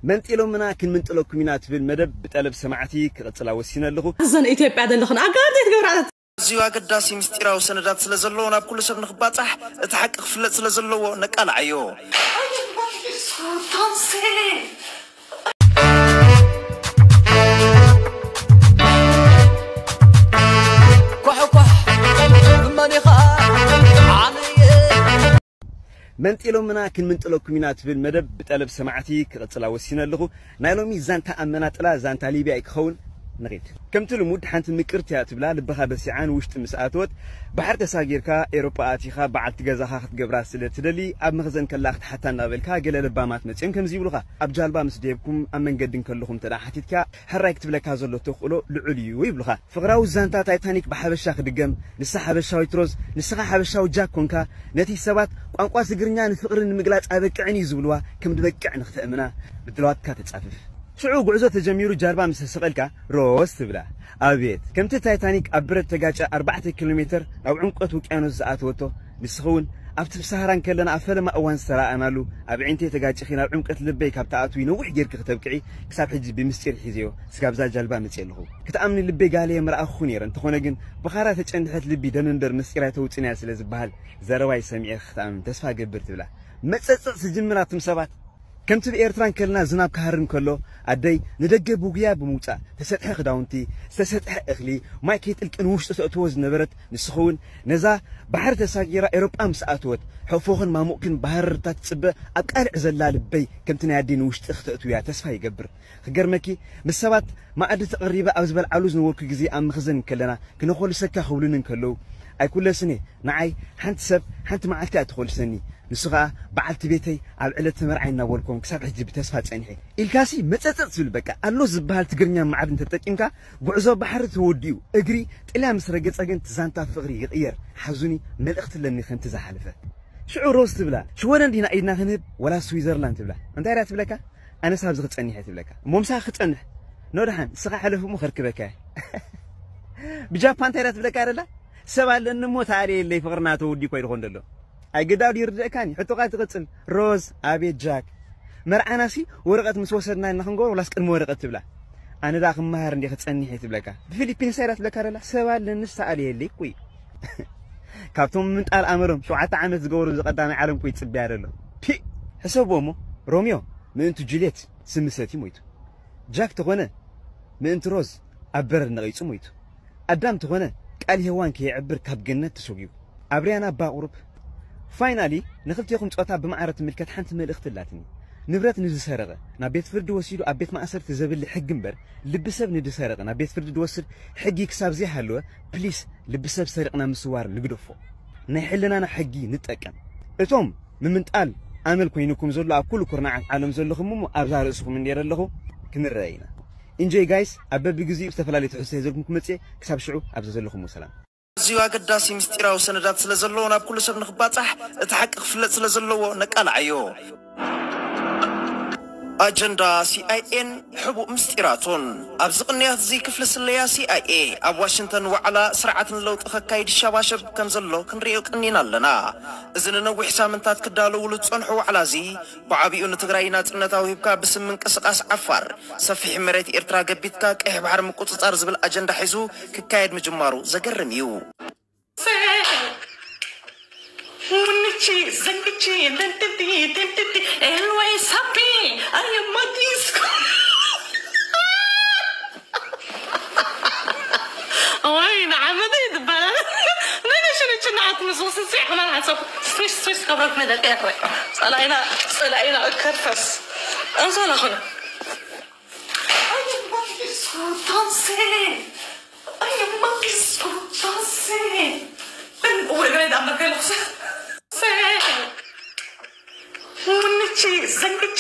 መንጢሎምና ክንምንጥለኩም ኢና ትብል መደብ ብጠለብ ሰማዕቲ ክቕጽላ ወሲነ ኣለኹ። እዘን ኢትዮጵያ ዘለኽን ኣጋር ዘይትገብራ ኣዝዩ ኣገዳሲ ምስጢራዊ ሰነዳት ስለ ዘለዎ ናብ ኩሉ ሰብ ንኽባጻሕ እቲ ሓቂ ክፍለጥ ስለ ዘለዎ ነቃልዓዮ። ኳሕ ኳሕ፣ መን ኢኻ? ኣነ እየ። መንጢሎምና ክንምንጥለኩም ኢና ትብል መደብ ብጠለብ ሰማዕቲ ክቕጽላ ወሲነ ኣለኹ። ናይ ሎሚ ዛንታ ኣመናጥላ ዛንታ ሊብያ እዩ ክኸውን። ንኺድ። ከምቲ ልሙድ ሓንቲ ምቅርቲ እያ ትብላ ልብኻ በሲዓ ንውሽጢ ምስ ኣተወት፣ ባሕሪ ተሳጊርካ ኤሮጳ ኣቲኻ በዓልቲ ገዛኻ ክትገብራ ስለ ትደሊ ኣብ መኽዘን ከላ ክትሓታ እናበልካ ገለ ለባማት መጺኦም ከምዚ ይብሉኻ። ኣብ ጃልባ ምስ ደየብኩም ኣብ መንገዲ እንከለኹም እንተ ደኣ ሓቲትካ ሕራይ ክትብለካ ዘሎ ተኽእሎ ልዑል እዩ ይብሉኻ። ፍቕራዊ ዛንታ ታይታኒክ ብሓበሻ ክድገም፣ ንሳ ሓበሻዊት ሮዝ፣ ንስኻ ሓበሻዊ ጃክ ኮንካ፣ ነቲ ሰባት ቋንቋ ትግርኛ ንፍቕሪ ንምግላጽ ኣይበቅዕን እዩ ዝብልዋ ከም ዝበቅዕ ንኽተእምና ምድላዋትካ ተጻፍፍ። ሽዑ ጉዕዞ ተጀሚሩ ጃልባ ምስ ተሰቐልካ ሮዝ ትብላ። ኣቤት! ከምቲ ታይታኒክ ኣብ ብረት ተጋጨ ኣርባዕተ ኪሎ ሜተር ናብ ዕምቆት ውቅያኖስ ዝኣተወቶ፣ ንስኺ እውን ኣብቲ ብሳህራ እንከለና ኣብ ፈለማ እዋን ዝተራኣእናሉ ኣብ ኣዒንተይ ተጋጭኺ ናብ ዕምቆት ልበይ ካብ ትኣትዊ ነዊሕ ጌርኪ ክተብቅዒ ክሳብ ሕጂ ብምስጢር ሒዘዮ ስጋብ እዛ ጃልባ መፅየ ኣለኹ። ክትኣምኒ ልበይ ጋለየ ምረኣኹ ነይረ፣ እንተኾነ ግን ብኻራ ተጨንድሐት ልቢ ደም እምበር ምስጢር ኣይተውፅንያ ስለ ዝበሃል ዘረባይ ሰሚዐ ክትኣምን ተስፋ ገብር ትብላ። መፀፀፅ ትጅምር ኣቱም ሰባት። ከምቲ ብኤርትራ እንከለና ዝናብ ክሃርም ከሎ ኣደይ ንደገ ብጉያ ብምውጻእ ተሰጥሐ ክዳውንቲ፣ ዝተሰጥሐ እኽሊ፣ ማይ ከይጥልቂ ንውሽጢ ተእትዎ ዝነበረት ንስኺ እውን ነዛ ባሕሪ ተሳጊራ ኤሮጳ ምስ ኣተወት ሕቕፎኽን ማሙቕክን ብሃረርታ ትጽበ ኣብ ቃልዕ ዘላ ልበይ ከምቲ ናይ ኣደይ ንውሽጢ ክተእትውያ ተስፋ ይገብር። ክገርመኪ ምስ ሰባት መኣዲ ተቐሪበ ኣብ ዝበልዓሉ ዝነበርኩ ግዜ ኣብ መኽዘን እንከለና ክነኾልሰካ ክብሉኒ እንከለዉ ኣይኩለስን እየ። ንዓይ ሓንቲ ሰብ ሓንቲ መዓልቲ እያ ትኾልሰኒ። ንሱ ኸኣ በዓልቲ ቤተይ ኣብ ዕለተ መርዓይ እናበልኩም ክሳብ ሕጂ ብተስፋ ጸኒሐ። ኢልካሲ መጸጸጽ ዝብል በቃ ኣሎ ዝበሃል ትግርኛ ማዕድን ተጠቂምካ ጉዕዞ ባሕሪ ተወዲኡ እግሪ ጥልያን ምስ ረገጸ ግን እቲ ዛንታ ፍቕሪ ይቕየር። ሓዙኒ መልእኽቲ ኣለኒ ከምቲ ዝሓለፈ። ሽዑ ሮዝ ትብላ ሽወደን ዲና ኢድና ክንህብ ወላ ስዊዘርላንድ ትብላ እንታይ እያ ትብለካ? ኣነስ ኣብዚ ክጸኒሕ እየ ትብለካ እሞ ምሳኻ ክጸንሕ ኖ ደሓን ንስኻ ሕለፍ እሞ ከርክበካ እየ። ብጃፓን እንታይ እያ ትብለካ ደላ ሰብ ኣለኒ እሞ ተኣልየለይ ፍቕርና ተወዲኡ እኳ ይድኾን ደሎ። ኣይግዳዱ ይርድእካኒ ሕቶኻ ትቕጽል። ሮዝ ኣቤት ጃክ መርዓናሲ ወረቐት ምስ ወሰድና ኢና ክንገብሮ ወላስ ቅድሚ ወረቐት ትብላ? ኣነ ደኣ ክመሃር እንዴ ክጸኒሕ እየ ትብለካ። ብፊሊፒንስ እያ ትብለካ ደላ ሰብ ኣለኒ ንስ ተኣልየለይ እኮ እዩ። ካብቶም ምንጣል ኣመሎም ሸውዓተ ዓመት ዝገበሩ እዚ ቀዳማይ ዓለም እኮ ይጽበያ ደሎ። ፒ ሕሰብዎ እሞ ሮሚዮ ምእንቱ ጁልየት ስሚ ሰትዩ ሞይቱ። ጃክ ተኾነ ምእንቲ ሮዝ ኣብ በረድ ነቒጹ ሞይቱ። ኣዳም ተኾነ ቃል ሄዋን ከየዕብር ካብ ገነት ተሰጒጉ። ኣብ ርያና ባቑሩብ ፋይናሊ ንኽልቴኹም ጾታ ብማዕረ ትምልከት ሓንቲ መልእኽቲ ኣላትኒ። ንብረት ንዝሰረቐ ናብ ቤት ፍርዲ ወሲዱ ኣብ ቤት ማእሰርቲ ዘብሊ ሕጊ እምበር ልቢ ሰብ ንዝሰረቐ ናብ ቤት ፍርዲ ዝወስድ ሕጊ ክሳብ ዘይሃለወ ፕሊስ ልቢ ሰብ ሰሪቕና ምስዋር ንግደፎ። ናይ ሕልናና ሕጊ ንጠቀም። እቶም ምምንጣል ኣመል ኮይኑኩም ዘሎ ኣብ ኩሉ ኩርናዓት ዓለም ዘለኹም እሞ ኣብዛ ርእስኹም እንድየ ዘለኹ ክንረአ ኢና። ኢንጆይ ጋይስ ኣብ በብግዚኡ ዝተፈላለዩ ትሕዝቶ ሒዘልኩም ክመጽእ ክሳብ ሽዑ ኣብዛ ዘለኹም ሰላም። ኣዝዩ ኣገዳሲ ምስጢራዊ ሰነዳት ስለ ዘለዎ ናብ ኩሉ ሰብ ንኽባጻሕ እቲ ሓቂ ክፍለጥ ስለ ዘለዎ ነቃልዓዮ። ኣጀንዳ ሲኣይኤን ሕቡእ ምስጢራቱን። ኣብዚ ቅንያት እዚ ክፍሊ ስለያ ሲኣይኤ ኣብ ዋሽንግተን ዋዕላ ስርዓት ንለውጢ ከካይድ ይሸባሸብ ከም ዘሎ ክንርእዮ ቀኒና ኣለና። እዚ ንነዊሕ ሳምንታት ክዳለውሉ ዝጸንሑ ዋዕላ እዚ ብዓቢኡ ንትግራይ ናጽነታዊ ሂብካ ብስም ምንቅስቃስ ዓፋር ሰፊሕ መሬት ኤርትራ ገቢትካ ቀይሕ ባሕሪ ምቁጽጻር ዝብል ኣጀንዳ ሒዙ ክካየድ ምጅማሩ ዘገርም እዩ። ውንቺ ዘንግቺ ለንትቲ ትንትቲ ኤልወይ ሳፒ ኣየማዲስኩ ወይ ንዓመተይ ትበላል። ነነ ሽንችና ኣትምስውስሲ ሕማን ሓሰብ ስዊስ ስዊስ ከብረት መደቀ ያረ ጸላይና ጸላይና ከርፈስ ኣንሶላ ኹነ ኣየማዲስኩ ዳንሴ ኣየማዲስኩ ዳንሴ ወደ ገለ ዳመከልኩ ውንቺ ዘንግቺ